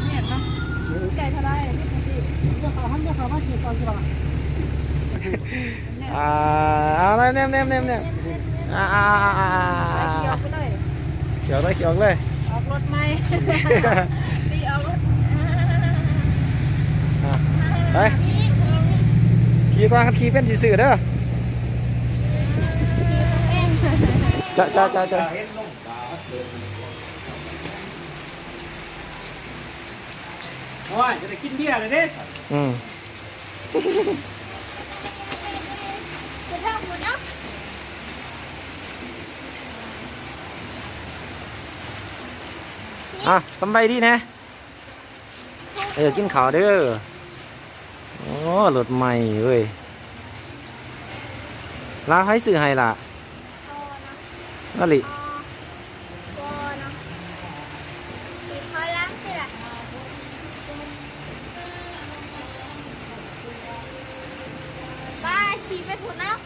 ແມ່ນເນາະ ໃກ້ເທົ່າໃດນີ້ ເລືອກເອົາ ເລືອກເອົາມາ ເລືອກເອົາມາ ເລືອກເອົາ ອ່າ ເອົາ ແນມ ແນມ ແນມ ແນມ ອ່າ ອ່າ ອ່າ ອ່າ ຂີ່ອອກໄປເລີຍ ຂີ່ອອກເລີຍ ຂີ່ອອກເລີຍ ອອກລົດໃໝ່ ລີອອກລົດ ອ່າ ໄປ ຂີ່ກ່ອນ ຄັນຂີ່ເປັນຊິຊື້ເດີ ຈ້າ ຈ້າ ຈ້າ ຈ້າ. ໂອ້ຍ ຈະໄດ້ກິນເບຍແລ້ວເດ້ ອືມ ຄືເທິງພຸ້ນເນາະ ອ່ະ ສຳບາຍດີແດ່ ເອີ ກິນເຂົ້າເດີ ໂອ້ ລົດໃໝ່ເວີຍ ລາວໃຜຊື້ໃຫ້ລະ? ພໍ່ເນາະ ອາລິ ພໍ່ ພໍ່ເນາະ ຊິພໍຫຼັງຕິລະ ປ້າຂີ່ໄປພຸ້ນເນາະ.